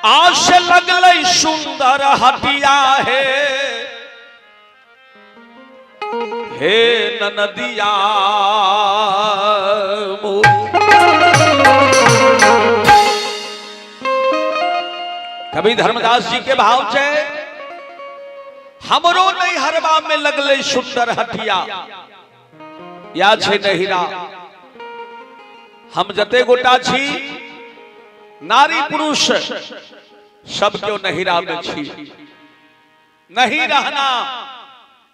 आश लगलै सुंदर हटिया हे, हे ननदिया मोरी। कवि धर्मदास जी के भाव छै, हमरो नैहरबा में लगलै सुंदर हटिया, या छै नहिरा। हम जते गोटा छी नारी पुरुष सब क्यों नहिरा में छी। नहीं रहना,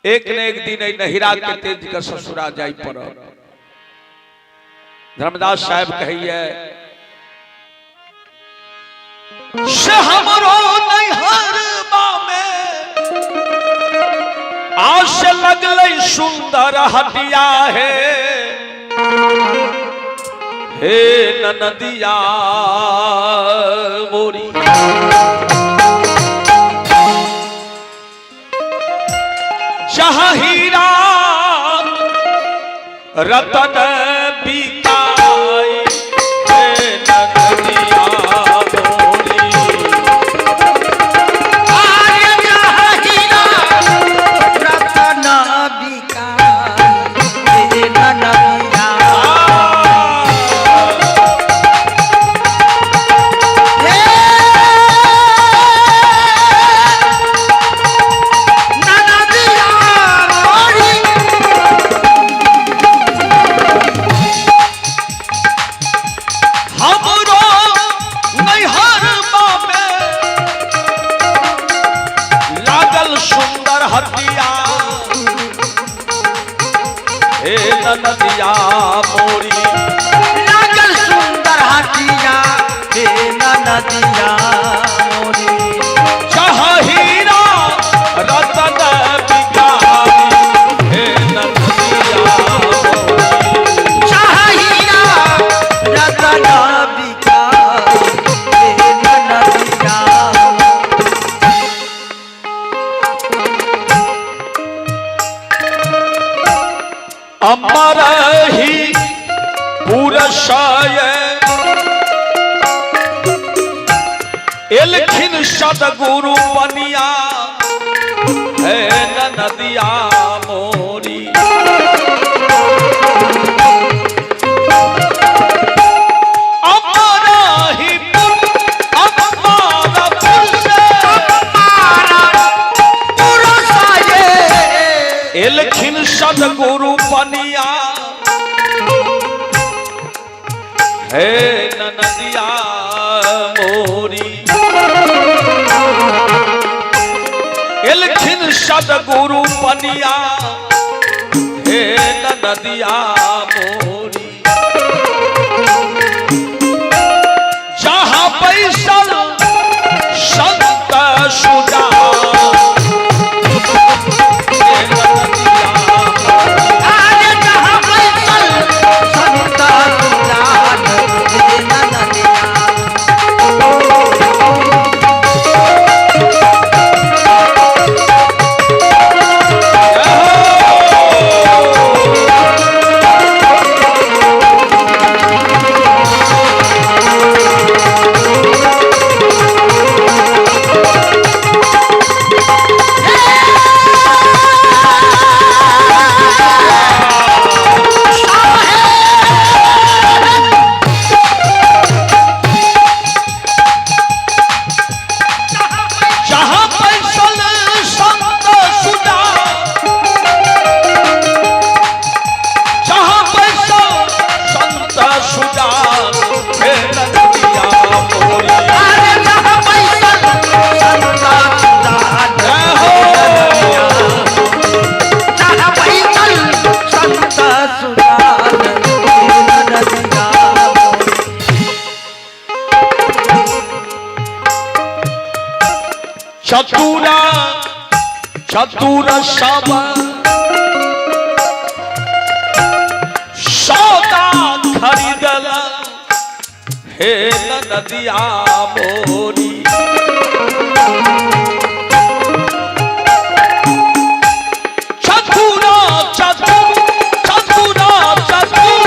एक न एक दिन नहिरा के तेज के ससुरा जाय पड़त। धर्मदास साहब कहिए से हमरो नैहरबा में आश लगलै सुंदर हटिया हे, हे ननदिया मोरी। जहाँ हीरा रतन बिकाई, हे ननदिया मोरी। आर्य जहाँ हीरा रतन बिकाई, हे ननदिया। हे ननदिया मोरी। हमरो नैहरबा में लागल सुंदर हटिया, हे ननदिया मोरी। लागल सुंदर हटिया, हे ननदिया मोरी। जहाँ हीरा रतन बिकाई, हे ननदिया मोरी। जहाँ हीरा रतन बिकाई, हे ननदिया। अमर ही पुरषय एलखिन सदगुरु बनिया, हे ननदिया मोरी। अमर ही अमर पुरुष पुरुषाये एलखिन सदगुरु बनिया, हे ननदिया मोरी। एलखिन सदगुरु बनिया, हे ननदिया मोरी। जहाँ बैसल संत सुजान, हे ननदिया मोरी। आर्य जहाँ बैसल संत सुजान, हे ननदिया। जहाँ बैसल संत सुजान, जहाँ बैसल संत सुजान, हे ननदिया मोरी। आर्य जहाँ बैसल संत सुजान, जय हो। जहाँ बैसल संत सुजान, हे ननदिया मोरी। चतुरा चतुर सब सौदा खरीदल, हे ननदिया मोरी। चतुरा चतुर चतुरा चतुर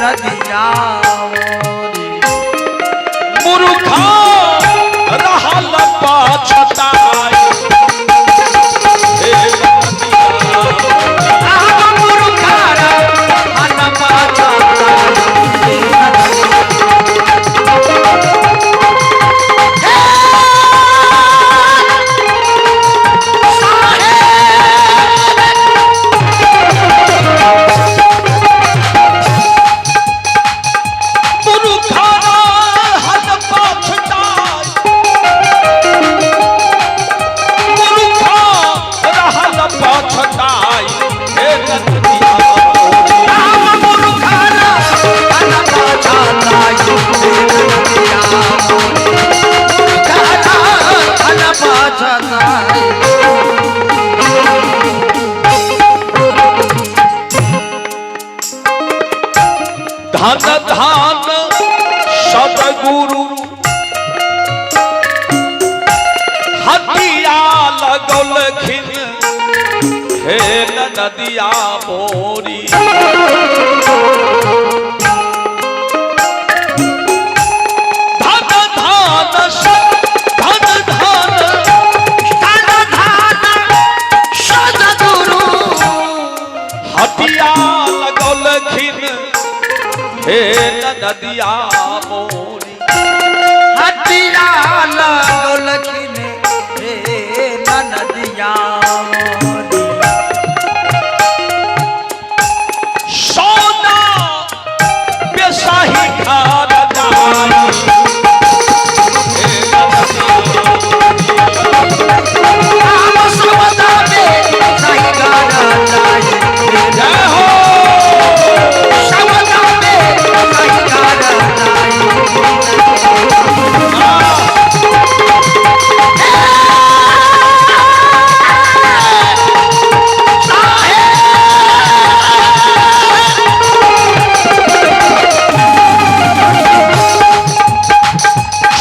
नदिया मोरी। मूर्खा रहल पछताई हे नदिया। राम मूर्खा रहल पछताई हे नदिया। मूर्खा रहल पछताई, मूर्खा रहल पछताई हे नदिया। राम मूर्खा रहल पछताई हे नदिया मोरी। मूर्खा रहल पछताई। धन धान सदगुरु हटिया लगौलखिन हे नदिया मोरी। धन धान धन धान धन धान सदगुरु हटिया लगौलखिन हे नदिया मोरी। हटिया लगौलखिन हे नदिया मोरी। सोना बेसाही घर जाई हे नदिया। राम सौदा में सही घर जाई हे। जय हो। सौदा में सही घर जाई।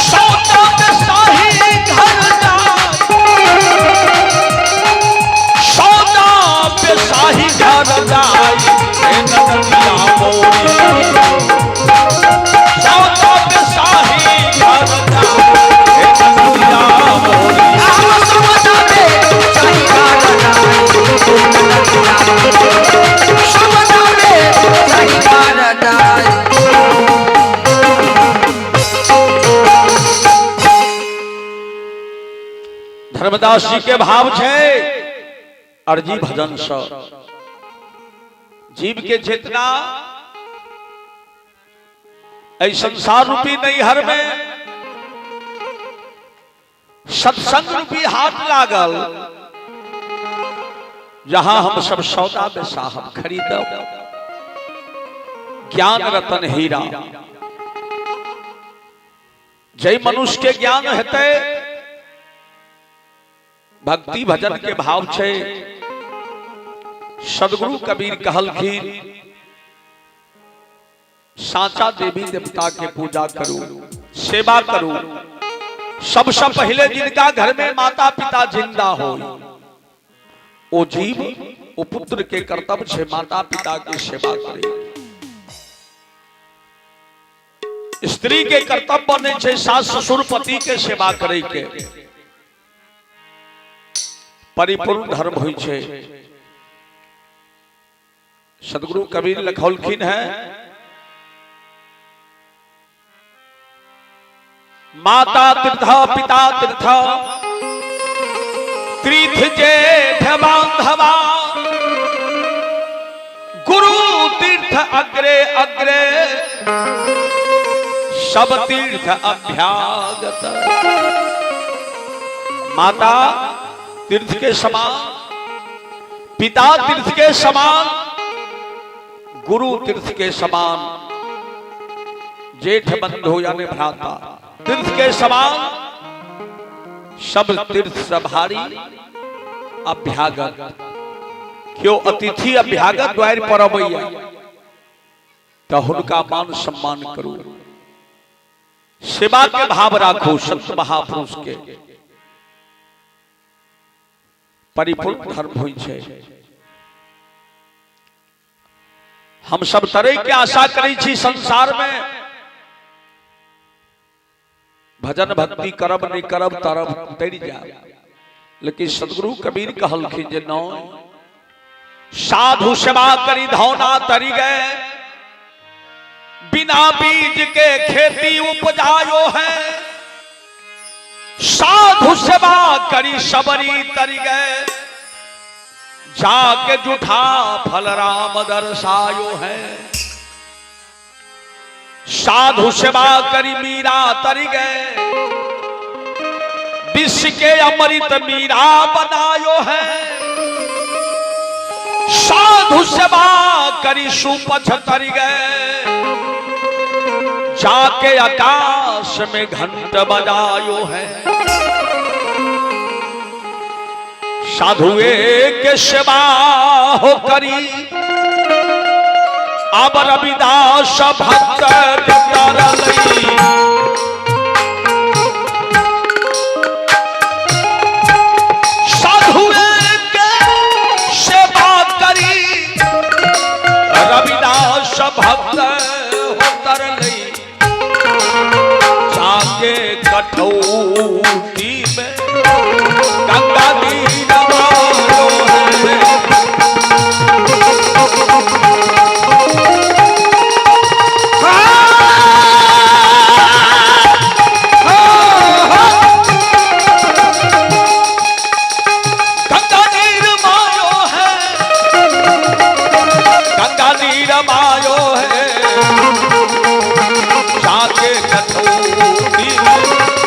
सौदा बेसाही घर जाई, सौदा बेसाही घर जाई हे नदिया मोरी। सौदा बेसाही घर जाई हे नदिया मोरी। राम सौदा में सही घर जाई नदिया। सौदा में सही घर जाई। धर्मदास जी के भाव छै अर्जी भजन स जीव के जितना एहि संसार रूपी नैहर में सत्संग रूपी हाथ लागल, जहां हम सब सौदा में साहब खरीदब ज्ञान रतन हीरा। जय मनुष्य के ज्ञान हेतै, भक्ति भजन के भाव छै। सदगुरु कबीर कहलखिन साचा देवी देवता के पूजा करू, सेवा करू। सबसे पहले जिनका घर में माता पिता जिंदा हो, ओ जीव ओ पुत्र के कर्तव्य छे माता पिता के सेवा करे। स्त्री के कर्तव्य बने छे सास ससुर पति के सेवा करे के। परिपूर्ण धर्म होइ छे। सदगुरु कबीर लिखौलखिन है, माता तीर्थ पिता तीर्थ तीर्थ जेठ बांधवा, गुरु तीर्थ अग्रे अग्रे सब तीर्थ अभ्यागत। माता तीर्थ के समान, पिता तीर्थ के समान, गुरु तीर्थ के समान, जेठ बंधु यानी भ्राता तीर्थ के समान, सब तीर्थ सभारी अभ्यागत। क्यों अतिथि अभ्यागत द्वार पर अबैया तो हुनका मान सम्मान करू, सेवा के भाव राखू। संत महापुरुष के परिपूर्ण धर्म होइ छै। हम सब तरे के आशा करै छी संसार में। भजन भक्ति करब नहीं करब तरब तरि जायब, लेकिन सदगुरु कबीर कहलखिन जे नहीं, साधु सेवा करी धौना तरी गए, बिना बीज के खेती उपजायो है, साधु सेवा करी सबरी तरी गए, जाके जुठा फल राम दर्शायो है, साधु सेवा करी मीरा तरी गए, विष के अमृत मीरा बनायो है, साधु सेवा करी सुपथ तरी गए, जाके आकाश में घंट बजायो है, साधुए के सेवा हो करी, अब रविदास भक्त तरलई। साधुए के सेवा करी, रविदास भक्त हो तरलई, जाके कठौती में गंगा दी नमायो है। गंगा नीर मायो है, गंगा नीर मायो है, जाके कठौती में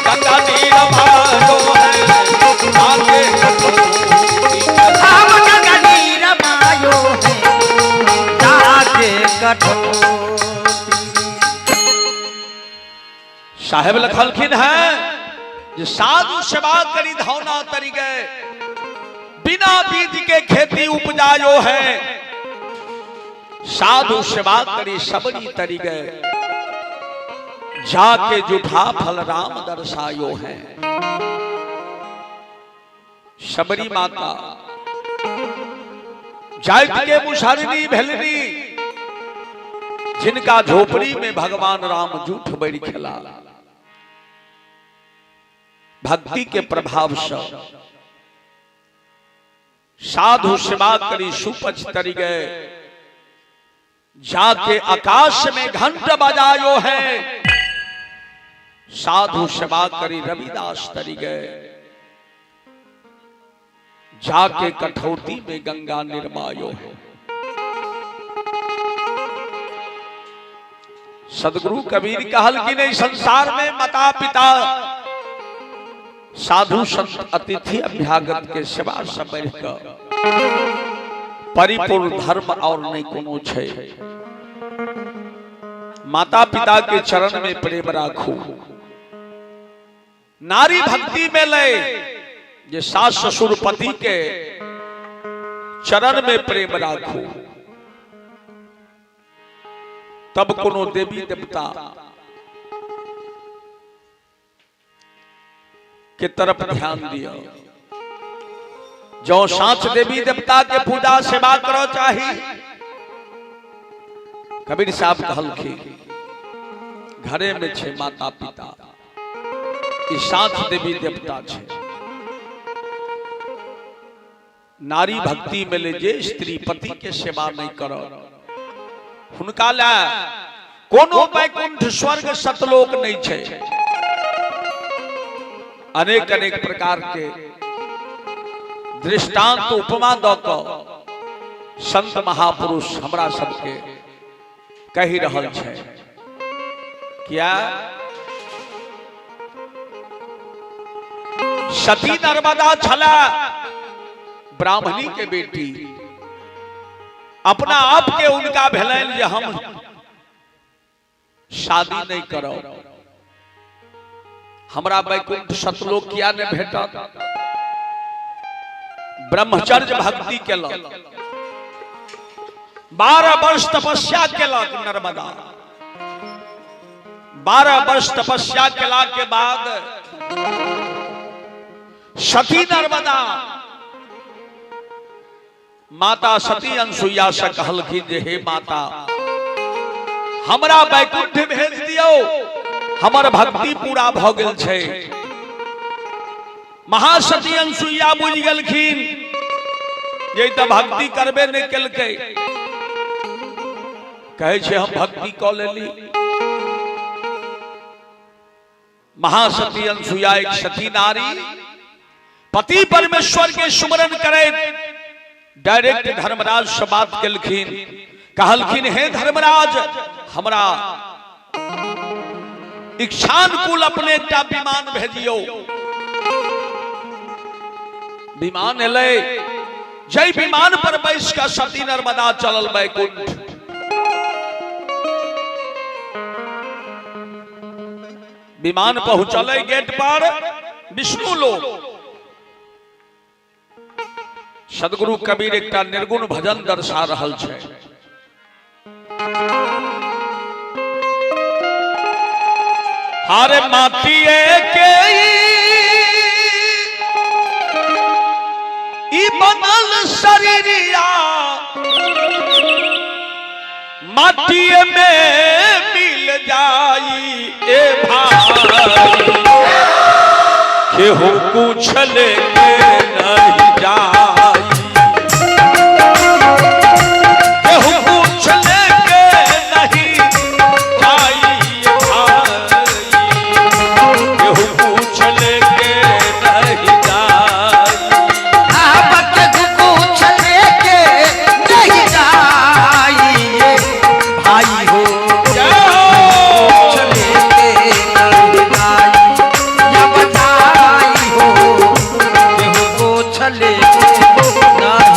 गंगा नीर मायो है, जाके कठौती में। हम गंगा नीर मायो है, जाके कठौती। साहेब लखलखिन है जे साधु सेवा करी धौना तरी गए, बिना बीज के खेती उपजायो है, साधु सेवा करी सबरी तरी गए, जाके जुठा फल राम दर्शायो है। सबरी माता जाइत के मुसहरनी भेलनी, जिनका झोपड़ी में भगवान राम जूठ बैठ खेला, भक्ति के प्रभाव से साधु सेवा करी सुपच तरी गए, जाके आकाश में घंट बजायो है, साधु सेवा करी रविदास तरी गए, जाके कठौती में गंगा निर्मायो है। सदगुरु कबीर कहल कि नहीं, संसार में माता पिता साधु संत अतिथि अभ्यागत के सेवा से बढ़िकर परिपूर्ण धर्म और नहीं कोनो छै। माता पिता के चरण में प्रेम राखू, नारी भक्ति में ले जे सास ससुर पति के चरण में प्रेम राखू, तब कोनो देवी देवता के तरफ ध्यान दिया। जो साँच देवी देवता के पूजा सेवा करो चाही, कबीर साहब कहलखिन घरे में छे माता पिता, ई साँच देवी देवता छे। नारी भक्ति में ले जे स्त्री पति के सेवा नहीं करो, हुनका ला कोनो वैकुंठ स्वर्ग सतलोक नहीं छे। अनेक अनेक प्रकार के दृष्टांत उपमा द क संत महापुरुष हमरा सबके कहि रहल छे। क्या सती नर्मदा छला ब्राह्मणी के बेटी, अपना आप के उनका भेलनि जे हम शादी नहीं करब, हमरा वैकुंठ सतलोक किया नहीं भेटत। ब्रह्मचर्य भक्ति केलक, 12 वर्ष तपस्या केलक नर्मदा। 12 वर्ष तपस्या केला के बाद सती नर्मदा माता सती अनसुईया से कहलखिन जे हे माता, हमरा वैकुंठ भेज दियौ, हमर भक्ति पूरा भऽ गेल छै। महासती अनसुईया बुझि गेलखिन जे तऽ भक्ति करबे नहि केलकै, कहै छै हम भक्ति कऽ लेली। महासती अनसुईया एक सती नारी पति परमेश्वर के सुमरन करैत डायरेक्ट धर्मराज से बात केलखिन, कहलखिन हे धर्मराज, हमरा इच्छानुकूल अपने एकटा विमान भेजियौ। विमान एलै, जै विमान पर बैस कऽ सती नर्मदा चलल वैकुंठ। विमान पहुंचल गेट पर विष्णु लोक। सदगुरु कबीर एकटा निर्गुण भजन दर्शा रहल छै। हर माटिए के ई बनल शरीरिया, माटिए में मिल जाई ए भाई, केहू कुछ लेके नहीं जाई, केहू कुछ लेके नहीं जाई ए भाई, केहू कुछ लेके नहीं जाई। आप कुछ लेके नहीं जाइए भाई हो, जय हो। कुछ लेके नहीं जाई या बधाई हो, केहू कुछ लेके नहीं जाई।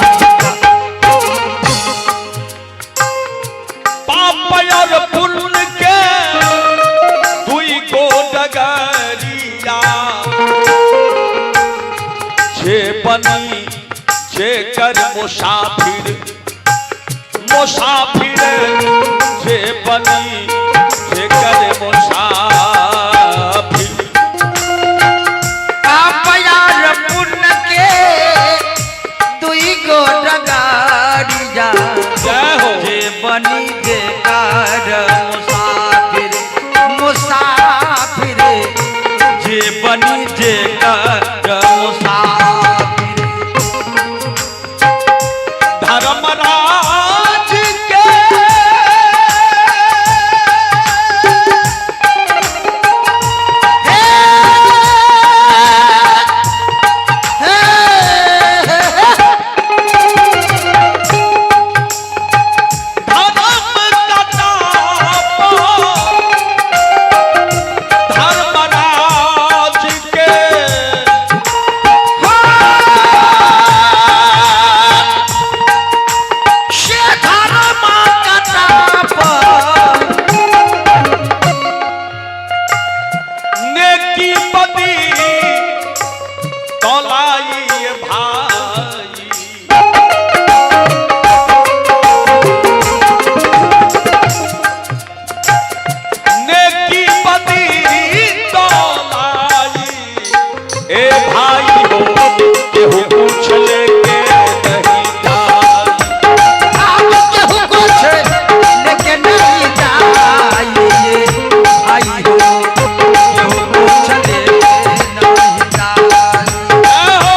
पाप और पुण्य के दुई गो डगरिया, जे बनी जे कर मुसाफिर, मुसाफिर जे बनी जे कर मुसाफिर। पाप यार पुण्य के दुई गो डगारिया, जय हो। जे बनी जे कर मुसाफिर, मुसाफिर जे बनी जे कर मुसाफिर। धर्मराज के हे, हे, हे, हे। धर्म का ताप धर्मराज के से धर्म का ताप नेकी बदी तलाई भाई, नेकी बदी तलाई ए भाई हो, केहू पूछ लेके नहीं जाई। आप केहू कुछ लेके नहीं जाइए भाई हो, केहू कुछ लेके नहीं जाइए। जय हो।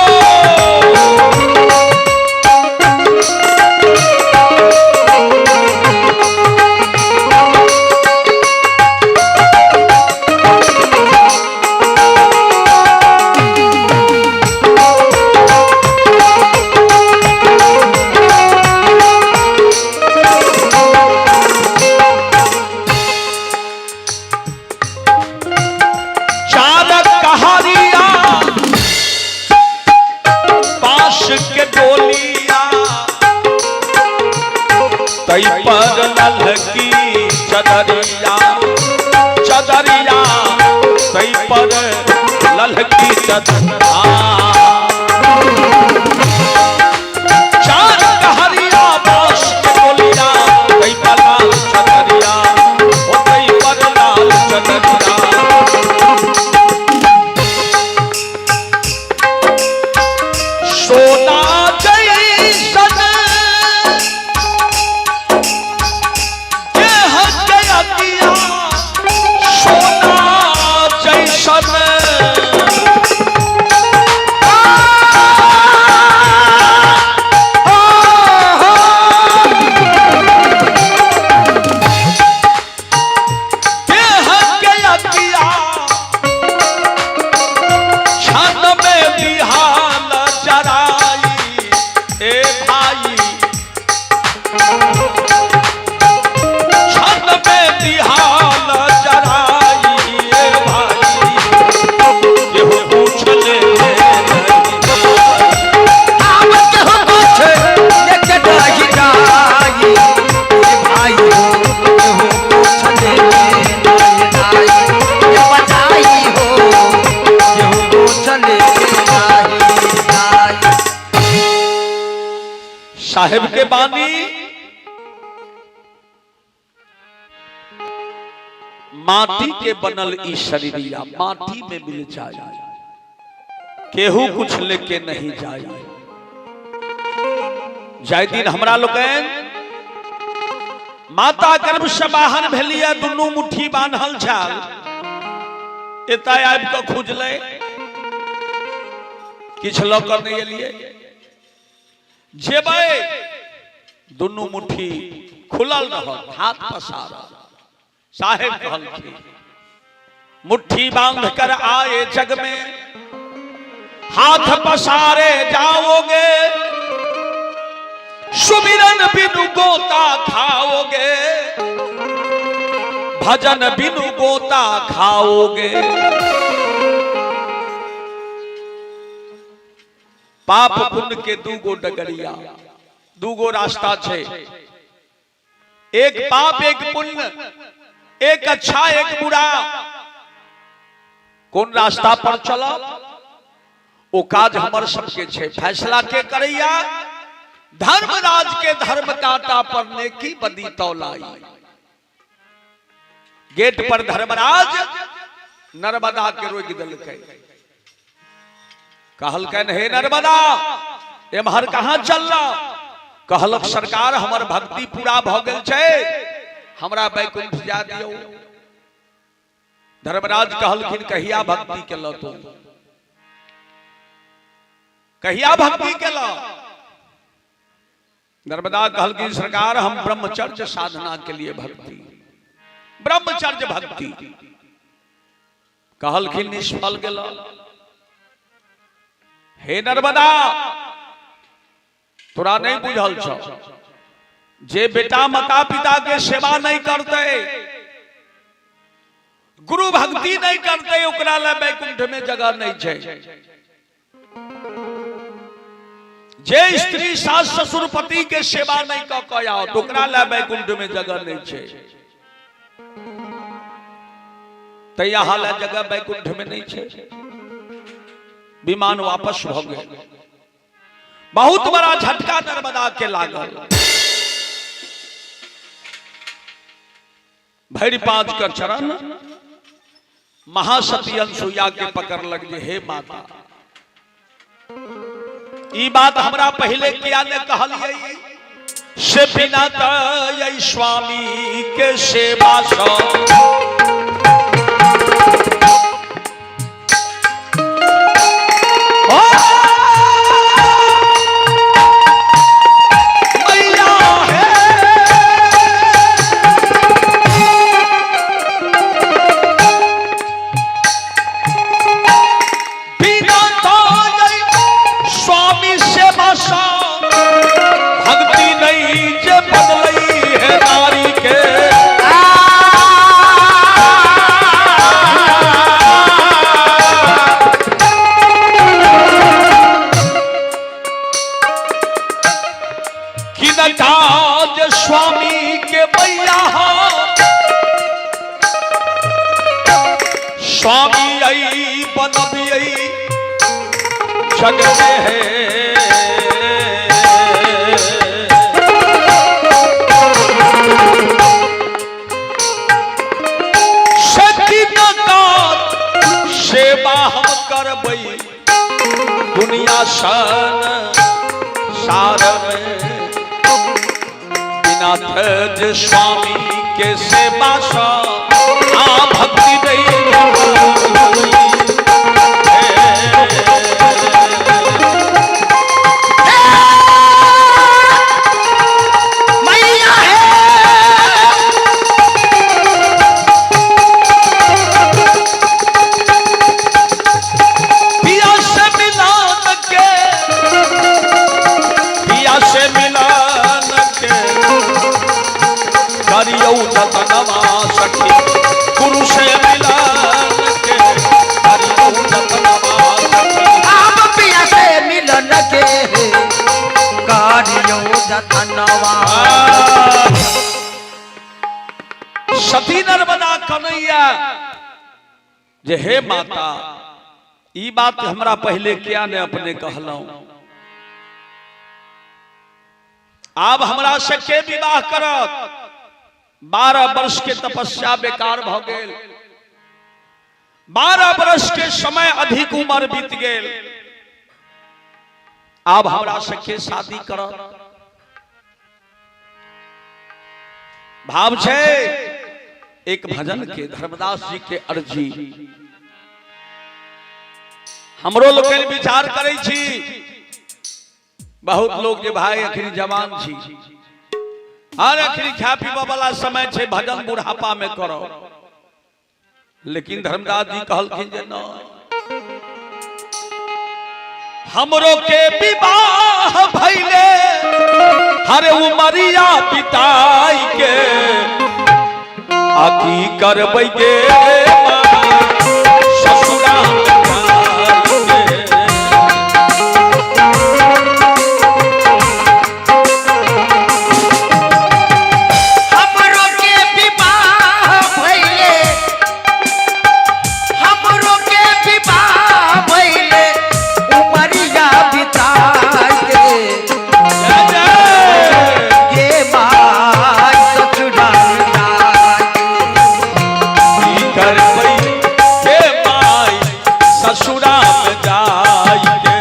चार कहारिया पास के डोलिया, तई पर ललकी चदरिया, चदरिया तई पर ललकी चदरिया। चार कहारिया पास के डोलिया, तई पर लाल चदरिया, ओ तई पर लाल चदरिया। सोना जैसन देह के साहेब के बानी माटी के बनल ई शरीरिया माटी में मिल जाए, केहू कुछ लेके नहीं जाए। जाय दिन हमरा लोकनि माता गर्भ से बाहर भेलिए, दुनू मुट्ठी बान्हल छल, एतय आबि कऽ खुजलै, किछु लऽ कऽ नहि एलियै। जेबै दुनू मुट्ठी खुलल रहत, हाथ पसारल। साहेब कहलखिन मुट्ठी बांध कर आए जग में, हाथ पसारे जाओगे, सुमिरन बिनु गोता खाओगे, भजन बिनु गोता खाओगे। पाप पुण्य के दूगो डगरिया, दूगो रास्ता छै, एक पाप एक पुण्य, एक अच्छा एक बुरा। कोन रास्ता पर चलब ओ काज हमर सबके छै। फैसला के करैया? धर्मराज के धर्म कांटा पर नेकी बदी तौलाई। गेट पर धर्मराज नर्मदा के रोकि देलकै, कहलकनि हे नर्मदा एम्हर कहाँ चलना? कहलक सरकार हमर भक्ति पूरा भऽ गेल छै, हमरा बैकुंठ जा दियौ। धर्मराज कहलखिन कहिया भक्ति केलह तू, कहिया भक्ति केलह? नर्मदा कहलखिन सरकार हम ब्रह्मचर्य साधना के लिए भक्ति, ब्रह्मचर्य भक्ति। कहलखिन निष्फल गेल। हे नर्मदा तोरा नहीं बुझल छौ, जे बेटा माता पिता के सेवा नहीं करते, गुरु भक्ति नहीं करते, ओकरा ले वैकुंठ में जगह नहीं छै। जे स्त्री सास ससुर पति के सेवा नहीं कऽ कऽ आओत ओकरा ले वैकुंठ में जगह नहीं छै। तैया हाल जगह वैकुंठ में नहीं छै। विमान वापस भऽ गेल। बहुत बड़ा झटका नर्मदा के लागल। भरि पाँच कर चरण महासती अनसुईया के पकड़लक जे हे माता ई बात हमरा पहले किया ने कहलियै? से बिना तय स्वामी के सेवा सँ मैया हे बिना ताय स्वामी सेवा सँ भक्ति नहीं जे बदलई है नारी के। कि न काज स्वामी के मैया स्वामी आई बनबियई जग में है। सती न काज सेवा हम करबई दुनिया सन सार में, बिना थज स्वामी के सेवा सा आ भक्ति नहीं। मैया हे पिया से मिलान के, पिया से मिलान के करियौ जतनवा सखी, गुरु से मिलान के करियौ जतनवा सखी। आप पिया से मिलन के करियौ जतनवा। सती नर्मदा कन्हैया जे हे माता ई बात हमरा पहले किया ने अपने कहलहुं? आब हमरा से के विवाह करत? 12 वर्ष के तपस्या बेकार भ गेल, 12 वर्ष के समय अधिक उम्र बीत गेल, आब हमरा से के शादी करत? भाव छै एक भजन के, धर्मदास जी के अर्जी। हमरो लोकनि विचार करै छी, बहुत लोग जे भाई अखनी जवान छी, अरे अखनी खा पीबऽ वाला समय छै, भजन बुढ़ापा में करो। लेकिन धर्मदास जी कहलखिन जे न, हमरो के विवाह भइले हर उमरिया बिताई के, आ की करबै गे ससुरा जाई के। हमरो के विवाह भइले, हमरो के विवाह भइले उमरिया बिताई के, जय जय। गे माय ससुराल जाई के। की करबै गे माय ससुरा जाई के।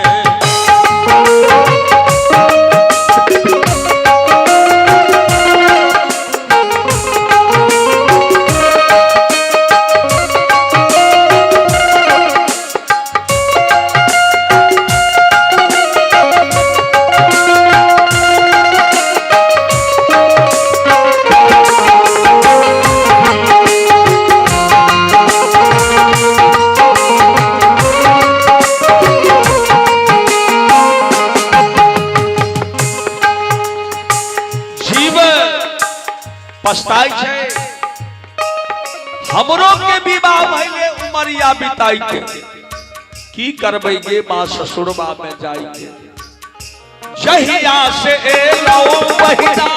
जीव पछताइ छै, हमरो के विवाह भइले उमरिया बिताई के, की करबै गे माँ ससुरबा में जाई के। जहिया से एलौ बहिना